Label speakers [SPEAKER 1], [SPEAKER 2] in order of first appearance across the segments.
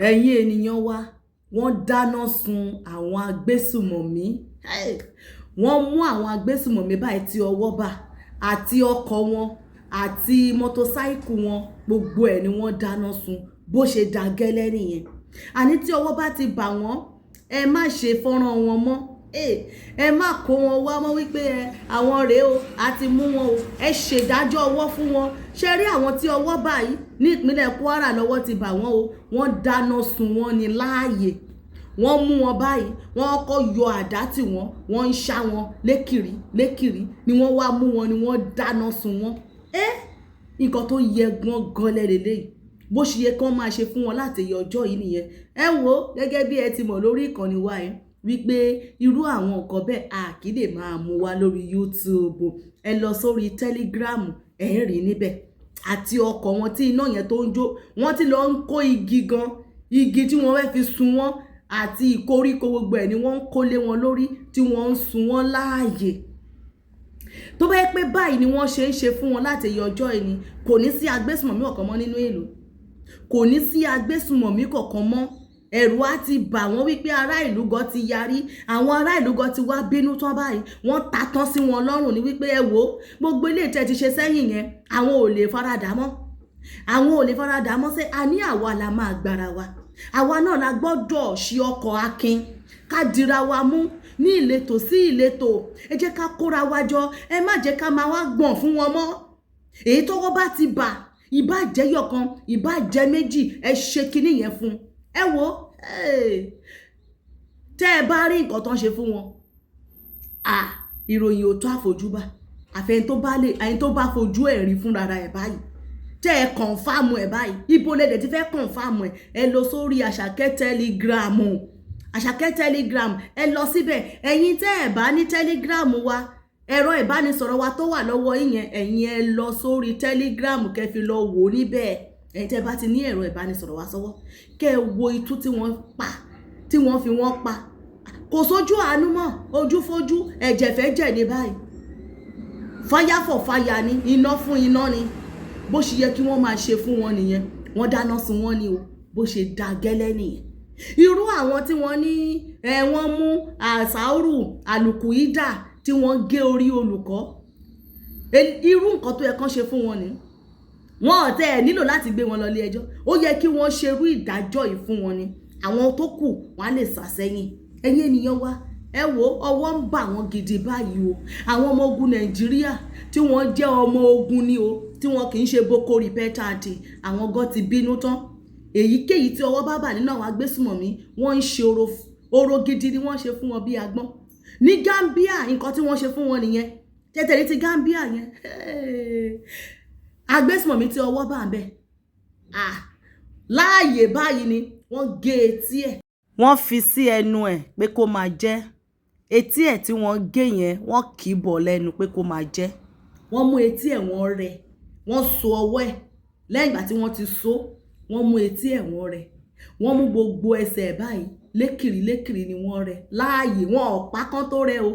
[SPEAKER 1] Ẹ̀yin ènìyàn wa, wọ́n dáná sun àwọn agbésùmọ̀mí. Wọ́n mú àwọn agbésùmọ̀mí báyìí tí ọwọ́ bá, àti ọkọ̀ wọn àti mọ́tòsáìkù wọn, gbogbo ẹ̀ ni wọ́n dáná sun. Bó ṣe dá gẹ́lẹ́ nìyẹn. Àní tí ọwọ́ bá ti bà wọ́n, ẹ má ṣe fọ́nrán wọn mọ́, ẹ má kó wọn wá mọ́ wípé ẹ àwọn rèé o, a ti mú wọn o. Ẹ ṣèdájọ́ ọwọ́ fún wọn. Ṣe rí àwọn tí ọwọ́ báyìí ní ìpínlẹ̀ Kwara, lọ́wọ́ ti bà wọ́n o. Wọ́n dáná sun wọ́n ní láàyè. Wọ́n mú wọn báyìí, wọ́n kọ́ yọ àdá tí wọ́n, wọ́n ń ṣá wọn lékìrí lékìrí ni. Wọ́n wá mú wọn ni wọ́n dáná sun wọ́n. Ẹ́, nǹkan tó yẹ gan gọlẹ̀ lélẹ́yìí. Bó ṣe yẹ kí wọ́n máa ṣe fún wọn láti ẹyọ ọjọ́ yìí nìyẹn. Ẹ wo, gẹ́gẹ́ bí ẹ ti mọ̀ lórí ìkànnì wa yìí wípé irú àwọn nǹkan bẹ́ẹ̀, a kì í lè máa mú wá lórí YouTube. Ẹ lọ sórí Telegram, ẹ rí níbẹ̀, àti ọkọ̀ wọn tí iná yẹn tó ń jó. Wọ́n ti lọ ń kó igi gan, igi tí wọ́n fẹ́ fi sun wọ́n àti ìkoríko, gbogbo ẹ̀ ni wọ́n ń kó lé wọn lórí tí wọ́n ń sun wọ́n láàyè. Tó bá yẹ pé báyìí ni wọ́n ṣe ń ṣe fún wọn láti ẹyọ ọjọ́ yìí ni, kò ní sí agbésùmọ̀mí kọ̀ọ̀kan mọ́ nínú ìlú, kò ní sí agbésùmọ̀mí kọ̀ọ̀kan mọ́. Ẹ̀rù á ti bà wọ́n wípé ará ìlú gan ti yarí. Àwọn ará ìlú gan ti wá bínú tán báyìí, wọ́n ta tán sí wọn lọ́rùn ní wípé, ẹ wo, gbogbo ilé tẹ́ ti ṣe sẹ́yìn yẹn, àwọn ò lè faradà mọ́, àwọn ò lè faradà mọ́. Sẹ́ a ní àwa la máa gbára wa, àwa náà la gbọ́dọ̀ ṣe ọkọ̀ akin, ká dira wa mú ní ìletò sí ìletò. Ẹ jẹ́ ká kóra wa jọ, ẹ má jẹ́ ká máa wá gbọ̀n fún wọn mọ́. Èyí tọ́wọ́ bá ti bà, ìbá jẹ́ yọ̀kan, ìbá jẹ́ méjì, ẹ ṣe kinní yẹn fún. Ẹ wo, tẹ́ ẹ bá rí nǹkan tó ń ṣe fún wọn, ìròyìn ò tó àfojúbà. Àfẹn tó bá lè, ẹni tó bá fojú ẹ̀ rí fúnra ẹ̀ báyìí, tẹ́ ẹ confirm ẹ̀ báyìí. Ibo lẹ dẹ̀ ti fẹ́ confirm ẹ̀? Ẹ lọ sórí Àṣàkẹ́ Telegram, Àṣàkẹ́ Telegram, ẹ lọ síbẹ̀. Ẹ̀yin tẹ́ ẹ bá ní Telegram wa, ẹ̀rọ ìbánisọ̀rọ̀ wa tó wà lọ́wọ́ yín yẹn, ẹ̀yin ẹ lọ sórí Telegram, kẹ́ fi lọ wò níbẹ̀. Ẹ̀yin tẹ́ bá ti ní ẹ̀rọ ìbánisọ̀rọ̀ wa sọ́wọ́, kẹ́ ẹ wo itú tí wọ́n pa, tí wọ́n fi wọ́n pa. Kò sójú àánú mọ́, ojú fojú, ẹ̀jẹ̀ fẹ́ jẹ̀ ní báyìí. Fire for fire ni, iná fún iná ni. Bó ṣe yẹ kí wọ́n máa ṣe fún wọn nìyẹn. Wọ́n dáná sun wọ́n ni o. Bó ṣe da gẹ́lẹ́ nìyẹn. Irú àwọn tí wọ́n ní ẹ wọ́n mú àṣàrù àlùkùídà tí wọ́n gé orí olùkọ́, irú nǹkan tó yẹ kán ṣe fún wọn ni. Wọn ò tẹ́ ẹ nílò láti gbé wọn lọ ilé ẹjọ́. Ó yẹ kí wọ́n ṣerú ìdájọ́ yìí fún wọn ni. Àwọn tó kù, wọ́n á lè sá sẹ́yìn. Ẹ̀yin ènìyàn wa, ẹ wo, ọwọ́ ń bà wọ́n gidi báyìí o. Àwọn ọmọ ogun Nàìjíríà tí wọ́n jẹ́ ọmọ ogun ni o, tí wọ́n kì í ṣe boko repentant, àwọn gan ti bínú tán. Èyíkéyìí tí ọwọ́ bá bà nínú àwọn agbésùmọ̀mí, wọ́n ń ṣe oró, oró gidi ni wọ́n ṣe fún wọn bí agbọ́n. Ní Gambia, nǹkan tí wọ́n ṣe fún wọn nìyẹn. Tẹ́tẹ̀lé ti Gambia yẹn, agbésùmọ̀mí tí ọwọ́ bà ń bẹ̀ láàyè báyìí ni wọ́n gé etí ẹ̀, wọ́n fi sí ẹnu ẹ̀ pé kó máa jẹ́. Etí ẹ̀ tí wọ́n gé yẹn, wọ́n kì í bọ̀ lẹ́nu pé kó máa jẹ́. Wọ́n mú etí ẹ̀, wọ́n rẹ, wọ́n so ọwọ́ ẹ̀. Lẹ́yìn ìgbà tí wọ́n ti so, wọ́n mú etí ẹ̀, wọ́n rẹ, wọ́n mú gbogbo ẹsẹ̀ ẹ̀ báyìí, lékìrí lékìrí ni wọ́n rẹ láàyè. Wọn ọ̀pá kan tó rẹ o,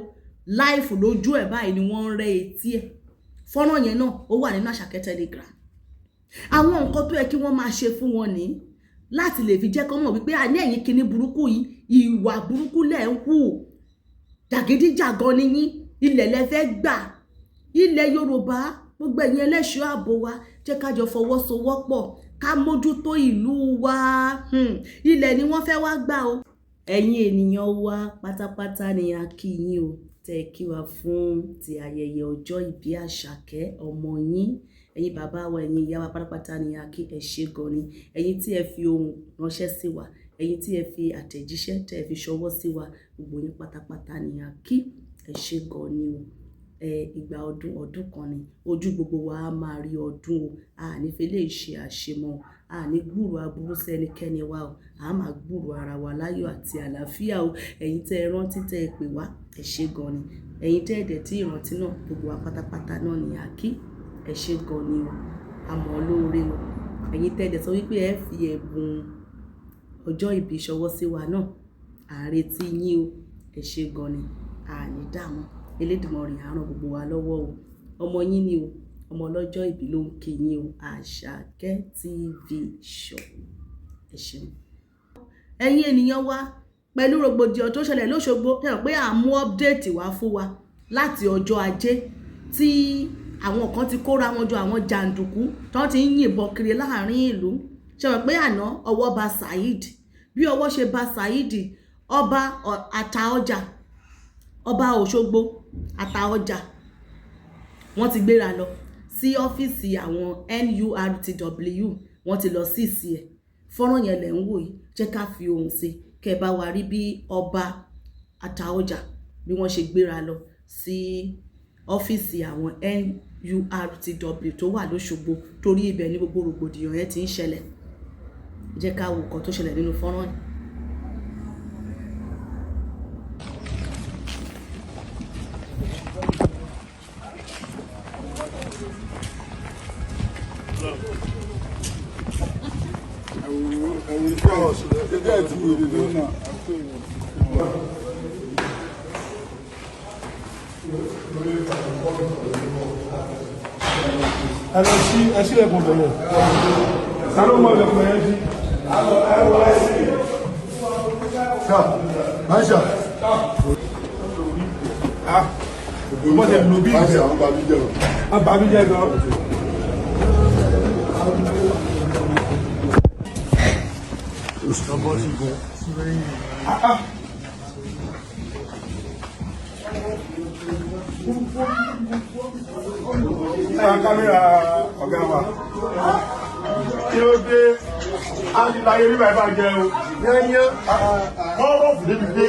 [SPEAKER 1] live lójú ẹ̀ báyìí ni wọ́n ń rẹ etí ẹ̀. Fọ́nrán yẹn náà, ó wà nínú Àṣàkẹ́ Telegram. Àwọn nǹkan tó yẹ kí wọ́n máa ṣe fún wọn ní láti lè fi jẹ́ kọ́ mọ̀ wípé àní ẹ̀yin kinní burúkú yìí, ìwà burúkú lẹ̀ ń hù, jàgídíjàgan ni yín, ilẹ̀ lẹ fẹ́ gbà, ilẹ̀ Yorùbá. Gbogbo ẹ̀yin ẹlẹ́ṣọ́ ààbò wa, jẹ́ ká jọ fọwọ́sowọ́pọ̀, ká mójútó ìlú wa. Ilẹ̀ ni wọ́n fẹ́ wá gbà o. Ẹ̀yin ènìyàn wa pátápátá ni a kí yín o, tẹ́ ẹ kí wa fún ti ayẹyẹ ọjọ́ ìbí Àṣàkẹ́ ọmọ yín. Ẹ̀yin bàbá wa, ẹ̀yin ìyá wa pátápátá ni a kí. Ẹ ṣé gan ni. Ẹ̀yin tí ẹ fi ohùn ránṣẹ́ sí wa, ẹ̀yin tí ẹ fi àtẹ̀jíṣẹ́ tẹ́ ẹ fi ṣọwọ́ sí wa, gbogbo yín pátápátá ni a kí. Ẹ ṣé gan ni o. Ẹ ìgbà ọdún, ọdún kan ni. Ojú gbogbo wa á máa rí ọdún o. A ní fi lè ṣe àṣemọ́, a ní gbúrò aburú sí ẹnikẹ́ni wa o. A máa gbúrò ara wa láyọ̀ àti àlàáfíà o. Ẹ̀yin tẹ́ ẹ rántí, tẹ́ ẹ pè wá, ẹ ṣé gan ni. Ẹ̀yin tẹ́ ẹ dẹ̀ tí ìrántí náà, gbogbo wa pátápátá náà ni a kí. Ẹ ṣé gan ni o. A mọ̀ ọ́ lóore o. Ẹ̀yin tẹ́ ẹ dẹ̀ sọ wípé ẹ fi ẹ̀bùn ọjọ́ ìbí ṣọwọ́ sí wa náà, à ń retí yín o. Ẹ ṣé gan ni. A ní dààmú. Elédùmarè á rán gbogbo wa lọ́wọ́ o. Ọmọ yín ni o. Ọmọ ọlọ́jọ́ ìbí ló ń kí yín o. Àṣàkẹ́ TV Show. Ẹ ṣeun. Ẹ̀yin ènìyàn wa, pẹ̀lú rògbòdìyàn tó ṣẹlẹ̀ lóṣogbo, ṣe mọ̀ pé à ń mú update wá fún wa láti ọjọ́ Ajé tí àwọn kan ti kóra wọn jọ, àwọn jàǹdùkú tó ti ń yìnbọn kiri láàrin ìlú. Ṣe mọ̀ pé àná ọwọ́ ba Saheed? Bí ọwọ́ ṣe ba Saheed, ọba Àtaọjà, ọba Òṣogbo Àtaọjà, wọ́n ti gbéra lọ sí ọ́fíìsì àwọn NURTW, wọ́n ti lọ sí ìsì ẹ̀. Fọ́nrán yẹn lẹ̀ ń wò yìí. Jẹ́ ká fi ohùn sí kẹ́ ẹ bá wa rí bí ọba Àtaọjà, bí wọ́n ṣe gbéra lọ sí ọ́fíìsì àwọn NURTW tó wà lóṣogbo, torí ibẹ̀ ní gbogbo rògbòdìyàn yẹn ti ń ṣẹlẹ̀. Jẹ́ ká wo nǹkan tó ṣẹlẹ̀ nínú fọ́nrán yìí.
[SPEAKER 2] Ẹ lọ sí, ẹ sílẹ̀kùn bẹ̀rẹ̀. Ta ló mọ ilẹ̀kùn bẹ̀rẹ̀ sí?
[SPEAKER 3] Máṣà.
[SPEAKER 2] Wọ́n ti lò bí
[SPEAKER 3] Máṣà,
[SPEAKER 2] ìgbẹ́.
[SPEAKER 3] wọ́n bá mi jẹ́ o.
[SPEAKER 2] Wọ́n bá mi jẹ́ gan. Ẹ kámẹ́rà ọ̀gá wa. Kí ló dé? A ti láyé nígbà ìbá jẹ o.
[SPEAKER 3] Yányán.
[SPEAKER 2] Wọ́n rọ̀ fún débi pé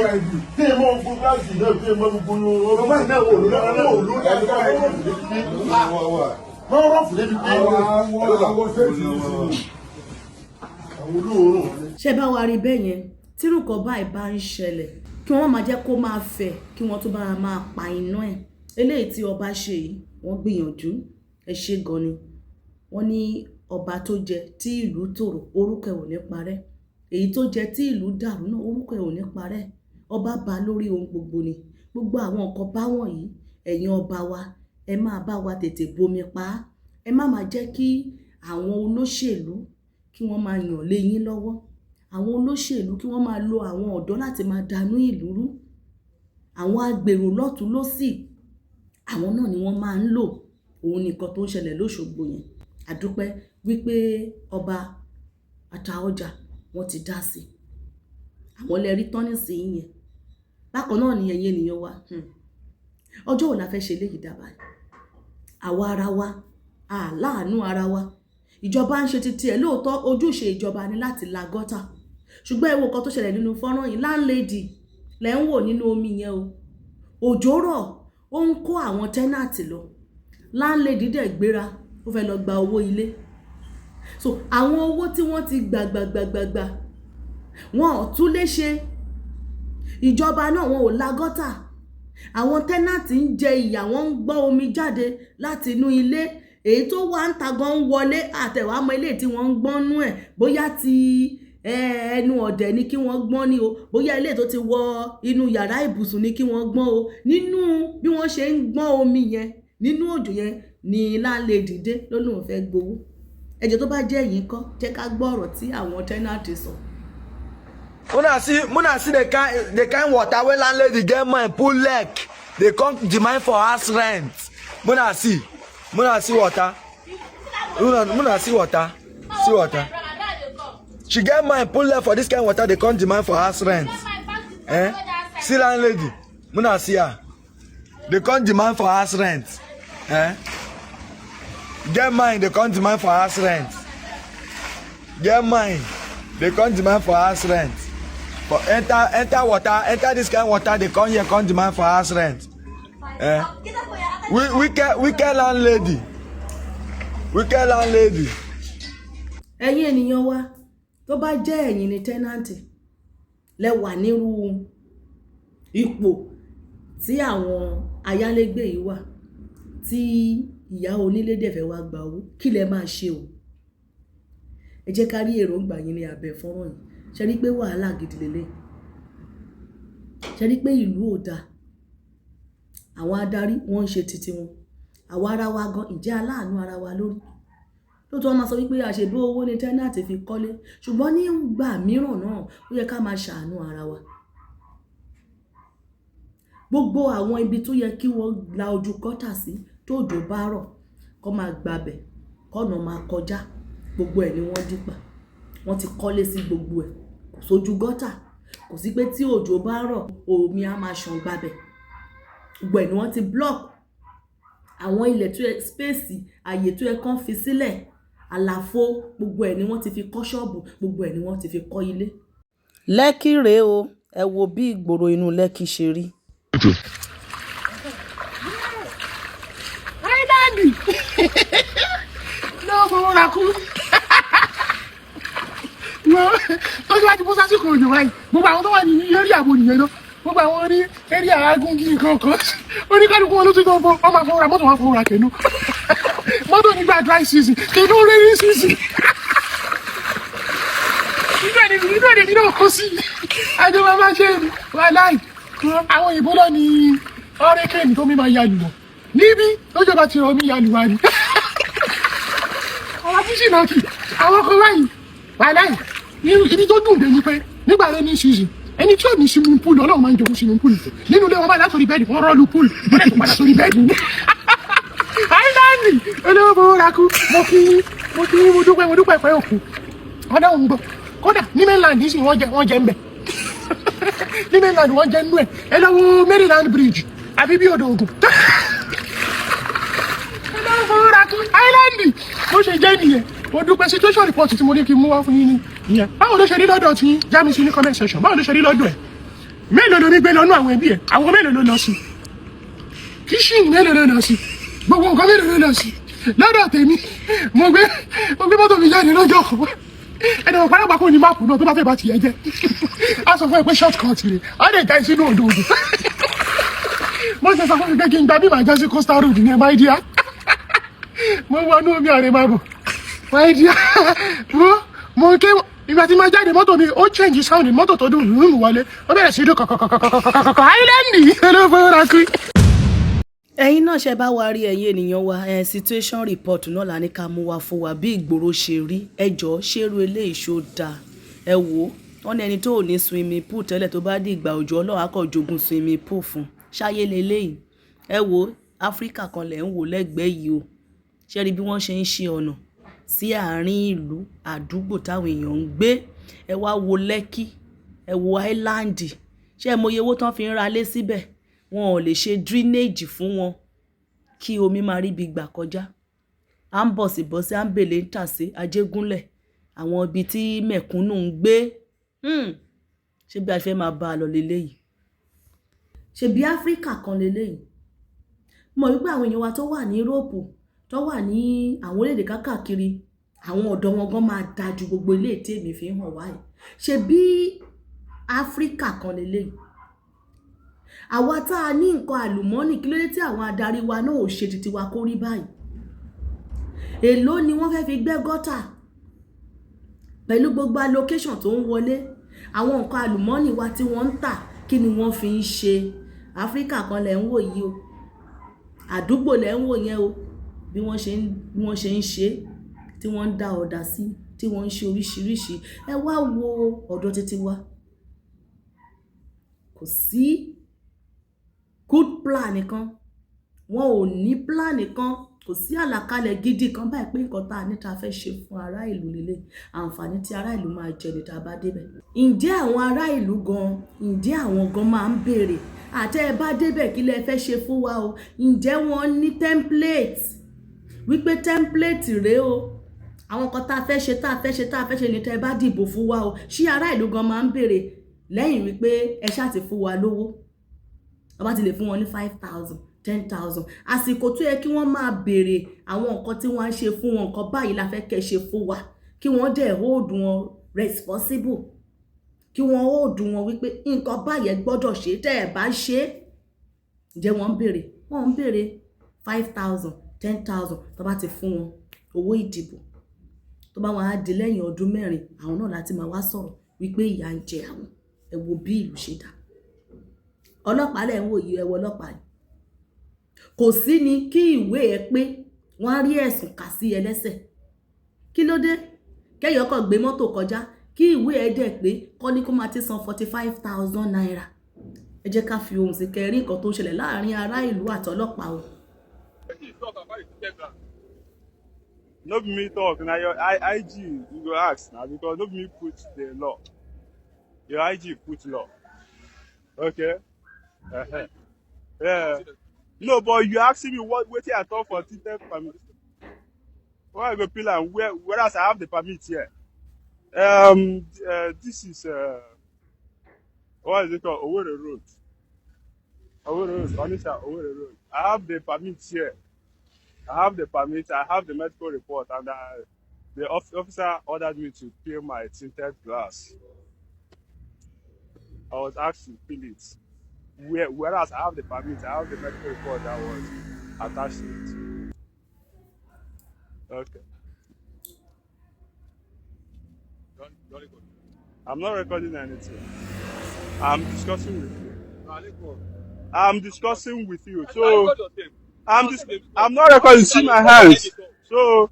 [SPEAKER 2] kí ẹ mọ ogun gíláàsì náà, kí ẹ mọ gbogbo
[SPEAKER 3] Ọmọ náà wò ló náà wò ló náà
[SPEAKER 2] wọ́n rọ̀ fún débi pé.
[SPEAKER 3] Àwọn olóòórùn.
[SPEAKER 1] Ṣé bá wa rí bẹ́ẹ̀ yẹn, tírú nǹkan báyìí bá ń ṣẹlẹ̀, kí wọ́n máa jẹ́ kó máa fẹ̀, kí wọ́n tó bá máa pa iná ẹ̀. Eléyìí tí ọba ṣe yìí, wọ́n gbìyànjú, ẹ ṣe gan ni. Wọ́n ní ọba tó jẹ tí ìlú tòrò, orúkọ ẹ̀ ò ní parẹ́. Èyí tó jẹ tí ìlú dàrú náà, orúkọ ẹ̀ ò ní parẹ́. Ọba ba lórí ohun gbogbo ni. Gbogbo àwọn nǹkan báwọn yìí, ẹ̀yin ọba wa, ẹ máa bá wa tètè bomi pa á. Ẹ má máa jẹ́ kí àwọn olóṣèlú kí wọ́n máa yàn lé yín lọ́wọ́, àwọn olóṣèlú kí wọ́n máa lo àwọn ọ̀dọ́ láti máa dànù ìlú rú. Àwọn agbèrò lọ́tùn lósì, àwọn náà ni wọ́n máa ń lò. Òun nìkan tó ń ṣẹlẹ̀ lóṣogbo yẹn. Àdúpẹ́ wípé ọba Àtaọjà, wọ́n ti dá sí i. Àwọn lẹ rí tán nísìnyí yẹn. Bákan náà ni, ẹ̀yin ènìyàn wa, ọjọ́ wo la fẹ́ ṣe léyìí dábàá? Àwa ara wa àláàánú ara wa. Ìjọba ń ṣe titi ẹ̀ lóòótọ́, ojúṣe ìjọba ni láti la gọ́tà, ṣùgbọ́n ẹ wo nǹkan tó ṣẹlẹ̀ nínú fọ́nrán yìí. Landlady lẹ́ ń wò nínú omi yẹn o. Òjò rọ̀, ó ń kó àwọn tenant lọ. Landlady dẹ̀ gbéra, ó fẹ́ lọ gba owó ilé. So àwọn owó tí wọ́n ti gbà gbà gbà gbà gbà, wọn ò tún lè ṣe. Ìjọba náà, wọn ò la gọ́tà. Àwọn tenant ń jẹ ìyà, wọ́n ń gbọ́ omi jáde láti inú ilé. Èyí tó wà ń ta gan ń wọlé àtẹ̀wá mọ ilé tí wọ́n ń gbọ́n nú ẹ̀, bóyá ti ẹnu ọ̀dẹ̀ ni kí wọ́n gbọ́n ní o, bóyá ilé tó ti wọ inú yàrá ìbùsùn ni kí wọ́n gbọ́n o. Nínú bí wọ́n ṣe ń gbọ́n omi yẹn nínú òjò yẹn ni landlady dé, ló lóun fẹ́ gbowó. Ẹjọ́, tó bá jẹ́ ẹ̀yin kọ́, jẹ́ ká gbọ́ ọ̀rọ̀ tí àwọn tenant sọ.
[SPEAKER 4] Una see the kind water wey landlady get mind put leg dey come demand for house rent. Una see water. Una see water, see water. She get mind put leg for this kind water, dey come demand for house rent. Eh, see landlady, una see her dey come demand for house rent. Eh, get mind dey come demand for house rent. Get mind dey come demand for house rent for enter water, enter this kind water, dey come here come demand for house rent. Eh, we wicked, wicked landlady, wicked landlady.
[SPEAKER 1] Ẹ̀yin ènìyàn wa, tó bá jẹ́ ẹ̀yin ni tenant, lẹ wà nírú ipò tí àwọn ayálégbé yìí wà, tí ìyá onílé dẹ̀ fẹ́ wá gba owó, kí lẹ máa ṣe o? Ẹ jẹ́ ká rí èròǹgbà yín ní abẹ́ fọ́nrán yìí. Ṣe rí pé wàhálà gidi lélẹ̀? Ṣe rí pé ìlú ò dáa? Àwọn adarí, wọ́n ń ṣe titi wọn. Àwa ara wa gan, ìjẹ́ aláàánú ara wa lórí. Tó Lóòótọ́, wọ́n máa sọ wípé àṣebí owó ni tenant fi kọ́lé, ṣùgbọ́n nígbà mìíràn náà, ó yẹ ká máa ṣàánú ara wa. Gbogbo àwọn ibi tó yẹ kí wọ́n la ojú gọ́tà sí, tójò bá rọ̀ kó máa gbabẹ̀, kọ́nà máa kọjá, gbogbo ẹ̀ ni wọ́n dí pa. Wọ́n ti kọ́lé sí gbogbo ẹ̀, kò sójú gọ́tà, kò sí pé tí òjò bá rọ̀, omi á máa ṣàn gbabẹ̀. Gbogbo ẹ̀ ni wọ́n ti block. Àwọn ilẹ̀ tó yẹ, space, ààyè tó yẹ kán fi sílẹ̀, àlàfo, gbogbo ẹ̀ ni wọ́n ti fi kọ́ ṣọ́ọ̀bù, gbogbo ẹ̀ ni wọ́n ti fi kọ́ ilé. Lẹ́kì rèé o. Ẹ wo bí ìgboro inú Lẹ́kì ṣe rí.
[SPEAKER 5] Island náà fọwọ́ ra kú. Wọ́n tó ṣe wá ti bó sásìkò òjò báyìí, gbogbo àwọn tó wà ní eré àbò nìyẹn náà, gbogbo àwọn ní eré àágúngí nǹkan kan, oníkálukú wọn ló ti tó fọ, wọn máa fọwọ́ ra mọ́tò, wọn fọwọ́ ra canoe. Mọ́tò nígbà dry season, canoe rainy season. Inú ẹni náà kó sí àjọ máa máa ṣe wàláì. Àwọn òyìnbó lọ ní hurricane tó mi máa ya lù wọ́n níbí, lójọba ti rọ mí ya lù wá ni àwọn fíṣì náà kì àwọn kan báyìí. Wàláì, ibi tó dùn dé ni pé nígbà rainy season, ẹni tí ò ní swimming pool, Ọlọ́run máa ń jogún swimming pool nínú ilé wọn báyìí. Látòrí bed, wọ́n rọ́ọ̀lù pool, wọ́n dẹ̀ tó padà sórí bed. Island olówó fowó ra kú. Mo kí yín, mo kí yín, mo dúpẹ́, mo dúpẹ́ pẹ́ òkú. Ọlọ́run gbọ́. Kódà ní mainland yìí sì, wọ́n jẹ, wọ́n jẹ ń bẹ̀. Ní mainland, wọ́n jẹ nínú ẹ̀. Ẹ lọ wo Maryland Bridge àbí bí odò Ògùn. Olówó fowó ra kú. Island bó ṣe jẹ́ nìyẹn. Mo dúpẹ́. Situation report tí mo ní kí n mú wá fún yín ní ìyẹn. Báwo ló ṣe rí lọ́dọ̀ tí? Já mi sí ní comment section. Báwo ló ṣe rí lọ́dọ̀ ẹ̀? Mélòó ló ní gbé lọ́nú àwọn ẹbí ẹ̀? Àwọn mélòó ló lọ sí? Kitchen mélòó ló lọ sí? Gbogbo nǹkan mélòó ló lọ sí? Lọ́dọ̀ tèmi, mo gbé mọ́tò mi jáde lọ́jọ́ kan. Ẹni wọn parapọ̀ kò ní map náà tó bá fẹ́ bá tiẹ̀ jẹ́, á sọ fún ẹ pé short cut rẹ̀, á lè já sínú odò Ògùn. Mo ṣe sọ fún mi pé kí n gba bí màá já sí coastal road ní ẹ. Máa díà, mo wọnú omi àrè máa bọ̀. Máa díà, mo ké. Ìgbà tí máa jáde, mọ́tò mi ó change sound. Mọ́tò tó dùn rúùmù wọlé, ó bẹ̀rẹ̀ sí dún kọ̀kọ̀kọ̀kọ̀kọ̀kọ̀. Island olóòfó ra kú.
[SPEAKER 1] Ẹ̀yin náà, ṣe bá wa rí, ẹ̀yin ènìyàn wa ẹ̀, situation report náà la ní ká mú wá fún wa bí ìgboro ṣe rí. Ẹ jọ̀ọ́, ṣerú eléyìí ṣó dáa? Ẹ wò ó, wọ́n ní ẹni tó ò ní swimming pool tẹ́lẹ̀, tó bá di ìgbà òjò, Ọlọ́run á kàn jogún swimming pool fún ṣáyé leléyìí. Ẹ wò ó, Áfíríkà kan lẹ̀ ń wò lẹ́gbẹ̀ẹ́ yìí o. Ṣé rí bí wọ́n ṣe ń ṣe ọ̀nà sí àárín ìlú, àdúgbò táwọn èèyàn ń gbé? Ẹ wá wo Lẹ́kì, ẹ wo Island. Ṣé ẹ mọye owó tán fi ń ra lé síbẹ̀? Wọn ò lè ṣe drainage fún wọn kí omi máa ríbi gbà kọjá. À ń bọ̀ sí bọ́ sí, à ń bèlè ń tà sí Ajégúnlẹ̀, àwọn ibi tí mẹ̀kúnnù ń gbé. Ṣé bí a fẹ́ máa bá a lọ leléyìí? Ṣe bí Áfíríkà kan leléyìí? Mo mọ̀ wípé àwọn èèyàn wa tó wà ní Europe, tó wà ní àwọn orílẹ̀-èdè káàkiri, àwọn ọ̀dọ́ wọn gan máa da ju gbogbo ilé tí èmi fi ń hàn wá yìí. Ṣe bí Áfíríkà kan leléyìí? Àwa tá a ní nǹkan àlùmọ́nì, kí ló dé tí àwọn adarí wa náà ò ṣe titi wa kó rí báyìí? Èló ni wọ́n fẹ́ fi gbẹ́ gọ́tà pẹ̀lú gbogbo allocation tó ń wọlé? Àwọn nǹkan àlùmọ́nì wa tí wọ́n ń tà, kí ni wọ́n fi ń ṣe? Áfíríkà kan lẹ̀ ń wò yìí o. Àdúgbò lẹ̀ ń wò yẹn o. Bí wọ́n ṣe ń ṣe, tí wọ́n ń dá ọ̀dà sí, tí wọ́n ń ṣe oríṣiríṣi. Ẹ wá wo ọ̀dọ̀ titi wa, kò sí good plan kan. Wọn ò ní plan kan, kò sí àlàkalẹ̀ gidi kan báyìí pé nǹkan tá a ní ta fẹ́ ṣe fún ará ìlú lélẹ̀, àǹfààní tí ará ìlú máa jẹ ní tá a bá débẹ̀. Ǹjẹ́ àwọn ará ìlú gan, ǹjẹ́ àwọn gan máa ń béèrè àtẹ ẹ bá débẹ̀, kí lẹ fẹ́ ṣe fún wa o? Ǹjẹ́ wọ́n ní template wípé template rèé o, àwọn nǹkan tá a fẹ́ ṣe, tá a fẹ́ ṣe, tá a fẹ́ ṣe ní tẹ́ ẹ bá dìbò fún wa o? Ṣé ará ìlú gan máa ń béèrè lẹ́yìn wípé ẹ ṣáà ti fún wa lówó? Wọ́n bá ti lè fún wọn ní 5,000, 10,000, àsìkò tó yẹ kí wọ́n máa béèrè àwọn nǹkan tí wọ́n á ṣe fún wọn, nǹkan báyìí la fẹ́ kẹ́ ṣe fún wa, kí wọ́n dẹ̀ hold wọn responsible, kí wọ́n hold wọn wípé nǹkan báyìí ẹ gbọ́dọ̀ ṣe, tẹ́ ẹ bá ṣe é. Ǹjẹ́ wọ́n ń béèrè? Wọ́n ń béèrè 5,000, 10,000 tó bá ti fún wọn, owó ìdìbò, tó bá wọn á di lẹ́yìn ọdún 4, àwọn náà láti máa wá sọ̀rọ̀ wípé ìyà ń jẹ àwọn. Ẹ wo bí ìlú ṣe dà. Ọlọ́pàá lẹ̀ ń wò yìí. Ẹ wo ọlọ́pàá yìí. Kò sí ni kí ìwé ẹ pé, wọ́n á rí ẹ̀sùn kà sí ẹlẹ́sẹ̀. Kí ló dé kẹ́yọ̀ kàn gbé mọ́tò kọjá, kí ìwé ẹ̀ dẹ̀ pé, kọ́ ní kó máa ti san ₦45,000? Ẹ jẹ́ ká fi ohùn sí kẹrí nǹkan tó ń ṣẹlẹ̀ láàrin ará ìlú àtọlọ́pàá o.
[SPEAKER 2] No be me talk, na your IG you go ask na, because no be me put the law. Your IG put law. Okay. Yeah. No, but you asking me what wetin I talk for tinted permit. Why I go peel am where, whereas I have the permit here? This is what is it called? Owerri Road. Owerri Road, Onitsha Owerri Road. I have the permit here. I have the permit, I have the medical report, and the officer ordered me to peel my tinted glass. I was asked to peel it. Whereas I have the permit, I have the medical report that was attached to it. Okay. I'm not recording anything. I'm discussing with you. I'm discussing with you. So I'm not recording. See my hands. So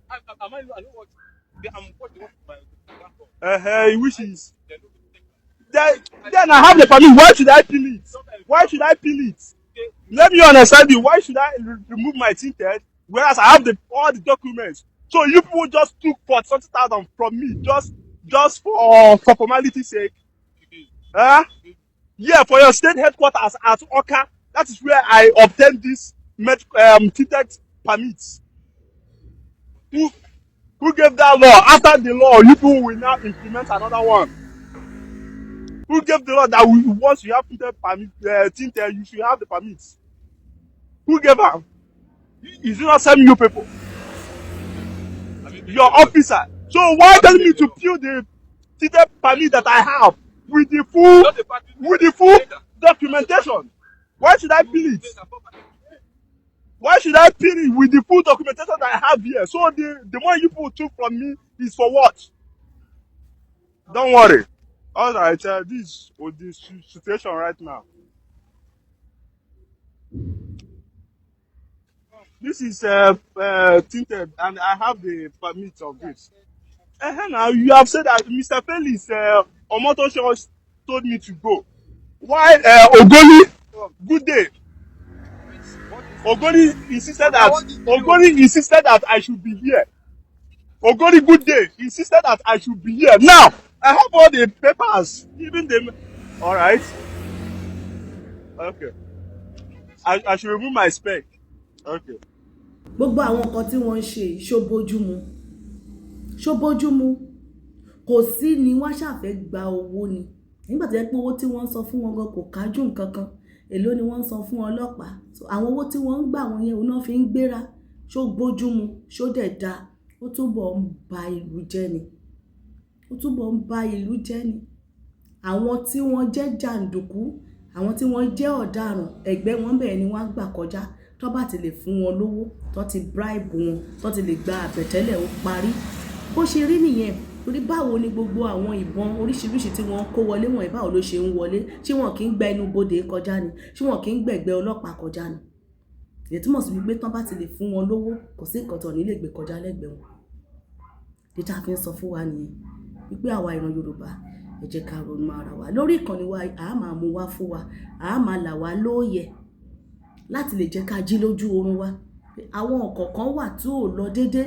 [SPEAKER 2] which is then I have the permit. Why should I peel it? Why should I peel it? Let me understand you. Why should I remove my tinted? Whereas I have the all the documents. So you people just took 40-something thousand from me just for formality's sake. Huh? Yeah, for your state headquarters at Awka. That is where I obtained this tinted permits. Who gave that law? After the law, you people will now implement another one. Who gave the law that once you have tinted permit, tinted, you should have the permits? Who gave am? Is it not same you people? Your officer. So why telling me to peel the tinted permit that I have with the full documentation? Why should I peel it? Why should I peel it with the full documentation that I have here? So the money you people took from me is for what? Don't worry. All right, this with this situation right now. This is tinted, and I have the permit of this. Now you have said that Mr. Felix Omotosho told me to go. Why Ogoni? Good day. Ogoni insisted that I should be here. Ogoni, good day. Insisted that I should be here. Now I have all the papers, even the. All right. Okay. I should remove my spec. Okay.
[SPEAKER 1] Gbogbo àwọn nǹkan tí wọ́n ń ṣe yìí, ṣó bójúmu? Ṣó bójúmu? Kò sí ni wọ́n ṣàfẹ́ gba owó ni. Nígbà tó jẹ́ pé owó tí wọ́n ń san fún wọn gan kò kájú nǹkan kan. Èló ni wọ́n ń san fún ọlọ́pàá? So àwọn owó tí wọ́n ń gbà wọ́n yẹn, òun náà fi ń gbéra. Ṣó bójúmu? Ṣó dẹ̀ da? Ó túbọ̀ ń ba ìlú jẹ́ ni. Ó túbọ̀ ń ba ìlú jẹ́ ni. Àwọn tí wọ́n jẹ́ jàǹdùkú, àwọn tí wọ́n jẹ́ ọ̀daràn, ẹ̀gbẹ́ wọn bẹ́ẹ̀ ni wọ́n á gbà kọjá. Tó bá ti lè fún wọn lówó, tó ti bribe wọn, tó ti lè gba àbẹ̀tẹ́lẹ̀, ó parí. Bó ṣe rí nìyẹn. Torí báwo ni gbogbo àwọn ìbọn oríṣiríṣi tí wọ́n ń kó wọlé wọ̀nyí, báwo ló ṣe ń wọlé? Ṣé wọn kì í gba ẹnu bodè kọjá ni? Ṣé wọn kì í gbẹ̀gbẹ́ ọlọ́pàá kọjá ni? Èyí túmọ̀ sí wípé tán bá ti lè fún wọn lówó, kò sí nǹkan tó ní lè gbé kọjá lẹ́gbẹ̀ẹ́ wọn. Ní tá a fi ń sọ fún wa nìyẹn wípé àwa ìran Yorùbá, ẹ jẹ́ ká ronú ara wa. Lórí ìkànnì wa, a máa mú wá fún wa, a máa là wá lóye láti lè jẹ́ ká jí lójú oorun wa. Àwọn nǹkan wà tí ò lọ déédé,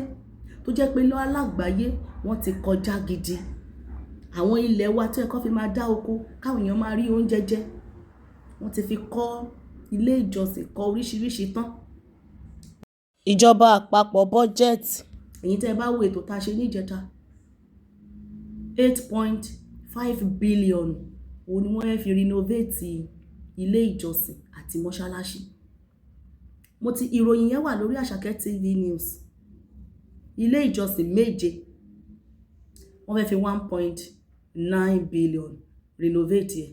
[SPEAKER 1] tó jẹ́ pé lọ́ alágbàáyé wọ́n ti kọjá gidi. Àwọn ilẹ̀ wa tí ẹ kọ́ fi máa dá oko, káwọn èèyàn máa rí oúnjẹ jẹ, wọ́n ti fi kọ́ ilé ìjọsìn, kọ́ oríṣiríṣi tán. Ìjọba àpapọ̀ budget, èyí tẹ́ ẹ bá wo ètò tá a ṣe níjẹta, 8.5 billion òun ni wọ́n fẹ́ fi renovate ilé ìjọsìn àti mọ́ṣáláṣí. Mo ti ìròyìn yẹn wà lórí Àṣàkẹ́ TV News. Ilé ìjọsìn méje, wọ́n fẹ́ fi 1.9 billion renovate ẹ̀.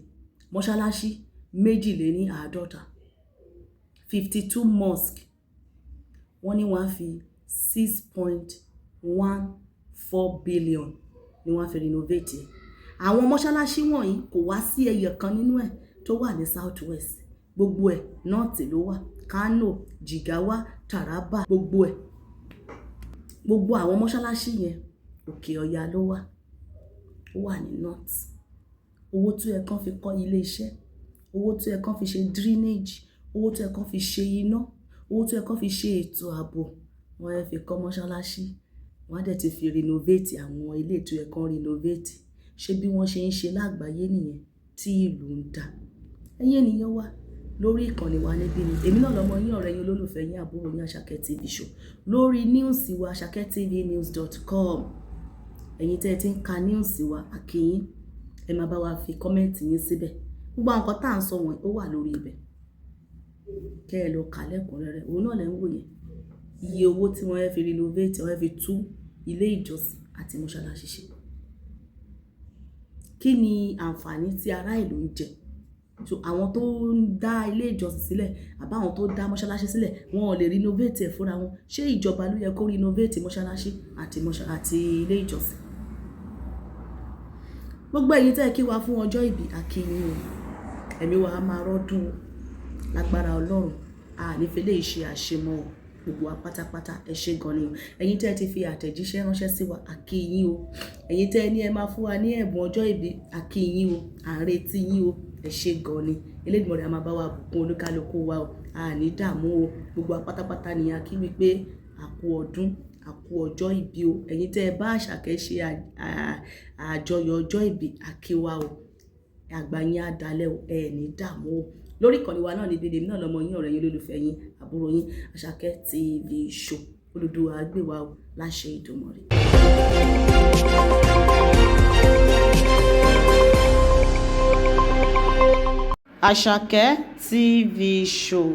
[SPEAKER 1] Mọ́ṣáláṣí 52, 52 mosque, wọ́n ní wọ́n á fi 6.14 billion ni wọ́n á fi renovate ẹ̀. Àwọn mọ́ṣáláṣí wọ̀nyí, kò wá sí ẹyọ kan nínú ẹ̀ tó wà ní South West. Gbogbo ẹ̀ North ló wà: Kano, Jigawa, Taraba, gbogbo ẹ̀. Gbogbo àwọn mọ́ṣáláṣí yẹn, Òkè Ọya ló wà, ó wà ní north. Owó tó yẹ kán fi kọ́ ilé iṣẹ́, owó tó yẹ kán fi ṣe drainage, owó tó yẹ kán fi ṣe iná, owó tó yẹ kán fi ṣe ètò ààbò, wọ́n fẹ́ fi kọ́ mọ́ṣáláṣí. Wọ́n á dẹ̀ ti fi renovate àwọn ilé tó yẹ kán renovate. Ṣé bí wọ́n ṣe ń ṣe lágbàáyé nìyẹn tí ìlú ń dà? Ẹ̀yin ènìyàn wa, lórí ìkànnì wa níbí ni èmi náà lọmọ yín, ọ̀rẹ́ yín, olólùfẹ́ yín, àbúrò yín, Àṣàkẹ́ TV Show, lórí news wa, àṣàkẹ́tvnews.com. Ẹ̀yin tẹ́ ẹ ti ń ka news wa, a kí yín. Ẹ máa bá wa fi comment yín síbẹ̀. Gbogbo àwọn nǹkan tá à ń sọ wọ̀nyí, ó wà lórí ibẹ̀, kẹ́ ẹ lọ kà lẹ́kùnrẹ́rẹ́. Òun náà lẹ́ ń wò yẹn, iye owó tí wọ́n fẹ́ fi renovate, wọ́n fẹ́ fi tú ilé ìjọsìn àti mọ́ṣáláṣí ṣe. Kí ni àǹfààní tí ará ìlú ń jẹ? So àwọn tó ń dá ilé ìjọsìn sílẹ̀ àbá àwọn tó dá mọ́ṣáláṣí sílẹ̀, wọn ò lè renovate ẹ̀ fúnra wọn? Ṣé ìjọba ló yẹ kó renovate mọ́ṣáláṣí àti ilé ìjọsìn? Gbogbo ẹ̀yin tẹ́ ẹ kí wa fún ọjọ́ ìbí, a kí yín o. Ẹ̀mí wa á máa rọ́dún o lágbára Ọlọ́run. A ní fi lè ṣe àṣemọ́ o. Gbogbo wa pátápátá, ẹ ṣé gan ni o. Ẹ̀yin tẹ́ ẹ ti fi àtẹ̀jíṣẹ́ ránṣẹ́ sí wa, a kí yín o. Ẹ̀yin tẹ́ ẹ ní ẹ máa fún wa ní ẹ̀bùn ọjọ́ ìbí, a kí yín o. À ń retí yín o. Ẹ ṣé gan ni. Elédùmarè á máa bá wa bùkún olúkálukú wa o. A ní dààmú o. Gbogbo wa pátápátá ni a kí wípé a kú ọdún, a kú ọjọ́ ìbí o. Ẹ̀yin tẹ́ ẹ bá Àṣàkẹ́ ṣe àjọyọ̀ ọjọ́ ìbí, a kí wa o. Àgbà yín á dalẹ̀ o. Ẹ ní dààmú o. Lórí ìkànnì wa náà níbí, èmi náà lọmọ yín, ọ̀rẹ́ yín, olólùfẹ́ yín, àbúrò yín, Àṣàkẹ́ TV Show. Olódùwà á gbè wá o láṣẹ Ìdùmarè. Àṣàkẹ́ TV Show.